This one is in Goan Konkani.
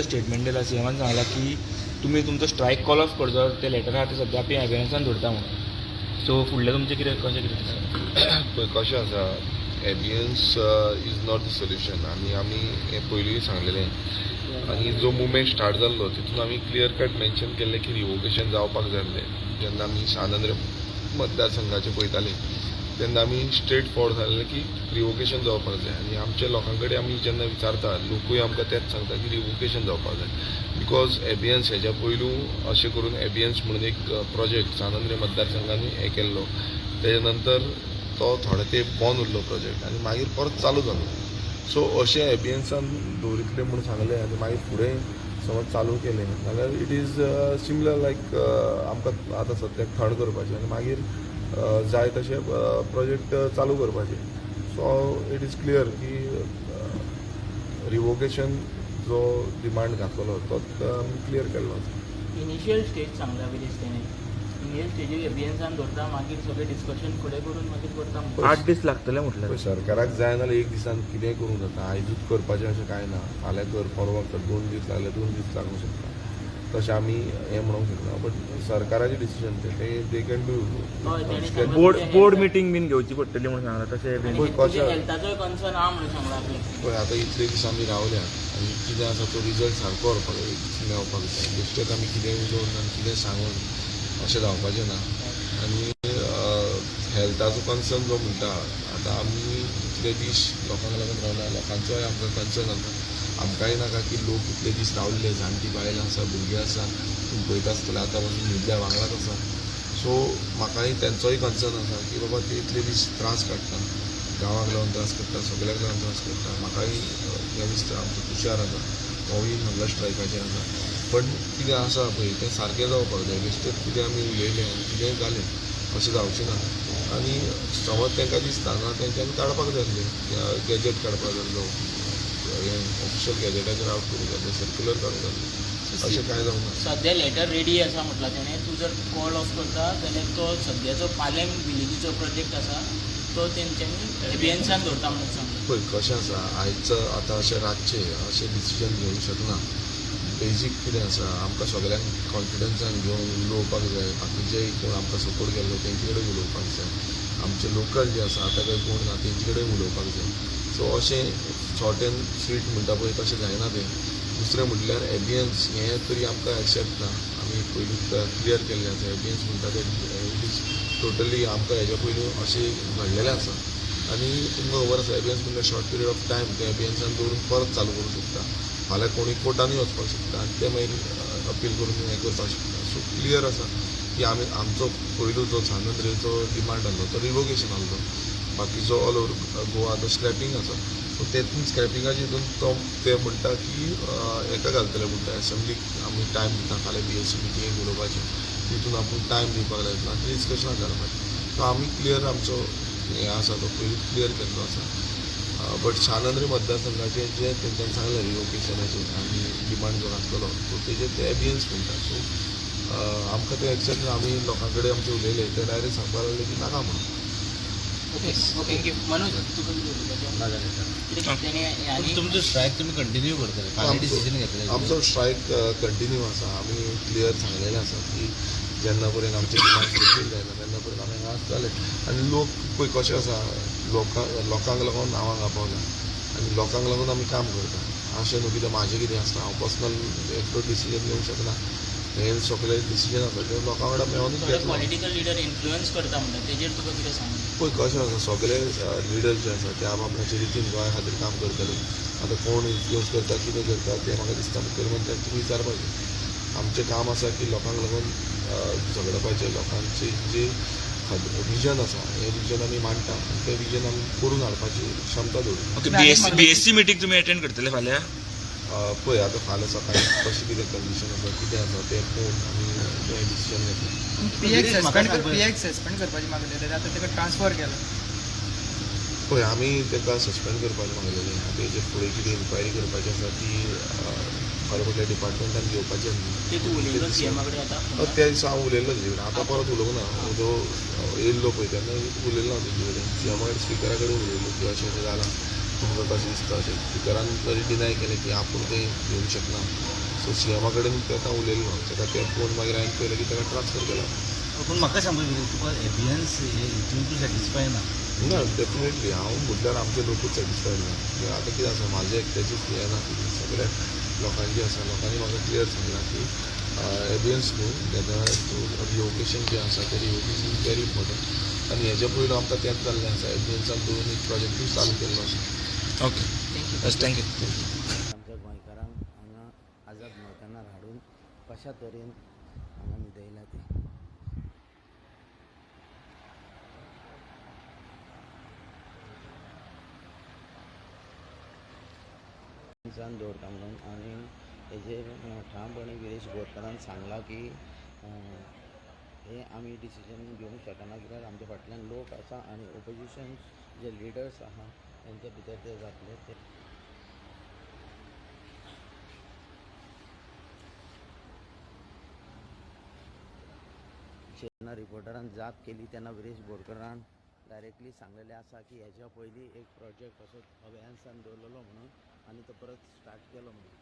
स्टेटमेंट दिला. सीएमान सांगला की तुमी तुमचो स्ट्रायक कॉल ऑफ करचो, ते लेटर आहा ते सद्या आमी एबियन्सान दवरता म्हणून. सो फुडलें तुमचें कितें, कशें कितें? पळय कशें आसा, abeyance is not the solution. आनी आमी हें पयलींय सांगलेलें आनी जो मुवमेंट स्टार्ट जाल्लो तितून आमी क्लियर कट मेन्शन केल्लें की रिवोकेशन जावपाक जाय आसलें. जेन्ना आमी सांत आंद्रे मतदारसंघाचें पळयताले तेन्ना आमी स्ट्रेट फॉरवर्ड सांगलें की रिवोकेशन जावपाक जाय. आनी आमच्या लोकां कडेन आमी जेन्ना विचारता, लोकूय आमकां तेंच सांगता की रिवोकेशन जावपाक जाय, because एबियन्स हेज्या पयलू अशें करून एबियन्स म्हणून एक प्रोजेक्ट सांत आंद्रे मतदारसंघांनी हें केल्लो. तेजे नंतर तो थोडे तेंप बंद उरलो प्रोजेक्ट आनी मागीर परत चालू जालो. सो अशें एबियन्सान दवरितले म्हूण सांगलें आनी मागीर फुडें समज चालू केलें जाल्यार it is similar लायक आमकां आतां सद्याक थंड करपाचें आनी मागीर जाय तशें प्रोजेक्ट चालू करपाचें. सो it is clear की रिवोकेशन जो डिमांड घातलेलो तो आमी क्लियर केल्लो आसा. इनिशियल स्टेज सांगला विदेश तेणे, इनिशियल स्टेजीर एबियन्सान दवरता, मागीर सगळें डिस्कशन फुडें करून मागीर करता म्हणून. 8 दीस लागतले म्हटल्यार. पळय, सरकाराक जाय जाल्यार एक दिसान कितेंय करूंक जाता. आयजूच करपाचें अशें कांय ना. फाल्यां कर, परवां कर, 2 दीस लागले 2 दीस लागूंक शकता. तशें आमी हें म्हणूंक शकना, बट सरकाराचें डिसिजन तें, ते they can do. हय, तेणें सांगलां. बोर्ड मिटींग बीन घेवची पडटली म्हणून सांगला तशें. आनी पळय, तुज्या कशें- हेल्थाचोय कन्सर्न आहा म्हणून सांगला आपल्याक. पळय, आतां इतले दीस आमी रावल्या आनी कितें आसा तो रिजल्ट सारको व्हरपाक मेळपाक जाय. बेश्टेच आमी कितेंय उलोवन आनी कितेंय सांगून अशें जावपाचें ना. आनी हेल्थाचो कन्सर्न जो म्हणटा, आतां आमी इतले दीस लोकांक लागून रावला, लोकांचोय आमकां कन्सर्न आसा. आमकांय नाका की लोक इतले दीस रावल्ले, जाणटी बायलां आसा, भुरगीं आसा, तुमी पळयता आसतले आतां पासून न्हिदल्या, वांगडाच आसा. सो म्हाकाय तेंचोय कन्सर्न आसा की बाबा ते इतले दीस त्रास काडटा, गांवाक लागून त्रास काडटा, सगळ्याक लागून त्रास काडटा. म्हाकाय हें दिसता, आमचो तुषार आसा, तोवूय हंगर स्ट्रायकाचेर आसा. पण कितें आसा पळय तें सारकें जावपाक जाय. बेश्टेच कितें आमी उलयलें आनी कितेंय जालें अशें जावचें ना. आनी समज तांकां दिसता ना, तेंच्यांनी काडपाक जाय आसलें, गॅजेट काडपाक जाय आसलो, हें ऑफिशियल गॅजेटाचेर आवट करूंक जाय आसलें, सर्क्युलर काडूंक जाय आसलें. अशें कांय जावंक ना. सद्या लेटर रेडी आसा म्हटलां तेणें. तूं जर कॉल ऑफ करता जाल्यार तो सद्याचो पालेम विलेजीचो प्रोजेक्ट आसा तो तेंच्यांनी एबियन्सान दवरता म्हणून सांगला. पळय कशें आसा, आयज आतां अशें रातचें अशें डिसिजन घेवंक शकना. बेजीक कितें आसा, आमकां सगल्यांक कॉन्फिडन्सान घेवन उलोवपाक जाय. बाकीचे कोण आमकां सपोर्ट केल्लो तेंचे कडेन उलोवपाक जाय. आमचे लोकल जे आसा, आतां काय कोण ना, तेंचे कडेन उलोवपाक जाय. सो अशें शॉर्ट एंड स्वीट म्हणटा पळय तशें जायना तें. दुसरें म्हटल्यार एबियन्स हें तरी आमकां एक्सेप्ट ना. आमी पयलींच क्लियर केल्लें आसा, एबियन्स म्हणटा तें it is totally आमकां हेज्या पयलीं अशें घडलेलें आसा. आनी तुमकां खबर आसा, एबियन्स म्हणल्यार शॉर्ट पिरियड ऑफ टायम ते एबियन्सान दवरून परत चालू करूंक शकता. फाल्यां कोणूय कोर्टानूय वचपाक शकता आनी ते मागीर अपील करून हें करपाक शकता. सो क्लियर आसा की आमी आमचो पयलू जो सांत आंद्रेचो डिमांड आहलो तो रिवोकेशन आहलो. बाकीचो ऑल ओवर गोवा तो स्क्रॅपिंग आसा. सो तेतून स्क्रॅपिंगाचे हितून तो ते म्हणटा की हेका घालतले म्हणटा, एसेंब्लीक आमी टायम दिता. फाल्यां बीएसी मिटिंगेक उलोवपाचें, तितून आपूण टायम दिवपाक लायतलो आनी डिस्कशनां घालपाचें. सो आमी क्लियर आमचो हें आसा तो पयलींच क्लियर केल्लो आसा. बट सांत आंद्रे मतदारसंघाचें जें तेंच्यांनी सांगलें रिवोकेशनाचेर आनी डिमांड जो घातलेलो सो तेजेर ते एबियन्स म्हणटा. सो आमकां तें एक्सेप्ट, आमी लोकां कडेन आमचे उलयले, ते डायरेक्ट सांगपाक लागले की नाका म्हणून. ओके ओके मनोज, तुका कितें उलोवपाचें कितें तेणें आनी तुमचो स्ट्रायक तुमी कंटिन्यू करतले फाल्यां? डिसिजन घेतले? आमचो स्ट्रायक कंटिन्यू आसा. आमी क्लियर सांगलेलें आसा की जेन्ना पर्यंत आमचे डिमांड फुलफील जायना तेन्ना पर्यंत आमी हांगा आसतले. आनी लोक पळय कशें आसा, लोकांक लागून हांव हांगा पावला आनी लोकांक लागून आमी काम करता. अशें न्हू कितें म्हाजें कितें आसता, हांव पर्सनल एकटो डिसिजन घेवंक शकना. हे सगळे डिसिजन आसा ते लोकां वांगडा मेळोनूच थोडे घेतलो. पॉलिटिकल लिडर इन्फ्लुयन्स करता म्हणटा, तेजेर तुका कितें सांग? पळय कशें आसा, सगळे लिडर जे आसा ते आप आपणाचे रितीन गोंया खातीर काम करतले. आतां कोण इन्फ्लुयन्स करता, कितें करता तें म्हाका दिसता मुखेलमंत्र्याक तुमी विचारपाचें. आमचें काम आसा की लोकांक लागून झगडपाचें. लोकांची जी विजन आसा, हें विजन आमी मांडटा आनी तें विजन आमी करून हाडपाची क्षमता दवरता. ओके, बीएससी मिटींग तुमी अटेंड करतले फाल्यां? पळय, आतां फाल्यां सकाळीं कशें कितें कंडिशन आसा, कितें आसा तें पळोवन आमी तें डिसिजन घेतलें. पीएक म्हाका सस्पेंड सांग. पीएक सस्पेंड करपाची मागलेली, आतां ताका ट्रान्सफर केला. पळय, आमी ताका सस्पेंड करपाचें मागलेलें. आतां हेजे फुडें कितें इन्क्वायरी करपाची आसा ती खरें म्हटल्यार डिपार्टमेंटान घेवपाची आसली. ते तूं उलयलो सीएमा कडेन आतां? त्या दिसा हांव उलयल्लो तेजे कडेन. आतां परत उलोवंक ना. जो येयल्लो पळय तेन्ना उलयल्लो हांव तेजे कडेन, सीएमा कडेन, स्पिकरा कडेन उलयल्लो की अशें अशें जालां. तुमकां कशें दिसता अशें स्पिकरान तरी डिनाय केलें की आपूण तें घेवंक शकना. सो सीएमा कडेन तेका उलयल्लो, ताका तें पळोवन मागीर हांवें पळयलें की ताका ट्रान्सफर केला. पूण म्हाका सांगपाक जाय, तुका एबियन्स हितून तूं सॅटिस्फाय ना? ना, डेफिनेटली हांव म्हटल्यार आमचे लोकूच सॅटिस्फायड ना. कित्याक आतां कितें आसा, म्हाजें एकट्याचें हें ना, कितें सगळ्या लोकांचें आसा. लोकांनी म्हाका क्लियर सांगलां की एबियन्स न्हू, तेन्ना तूं रिवोकेशन जें आसा तें रिवोकेशन व्हेरी इम्पॉर्टंट. आनी हेज्या पयलू आमकां तेंच जाल्लें आसा, एबियन्सान दवरून एक प्रोजेक्टूय चालू केल्लो आसा. Okay, bus, thank you. आमच्या गोंयकारांक हांगा आझाद मैदानार हाडून कशा तरेन हांगा न्हिदयला ते. दवरता म्हणून आनी हेजेर ठामपणी विरेश बोरकारान सांगलां की हे आमी डिसिजन घेवंक शकना, कित्याक आमच्या फाटल्यान लोक आसा आनी ओपोजिशन जे लिडर्स आहा तेंच्या भितर ते जातले ते. जेन्ना रिपोर्टरान जाप केली तेन्ना विरेश बोरकरान डायरेक्टली सांगलेलें आसा की हेज्या पयलीं एक प्रोजेक्ट असो अभयान्सान दवरलेलो म्हणून आनी तो परत स्टार्ट केलो म्हणून.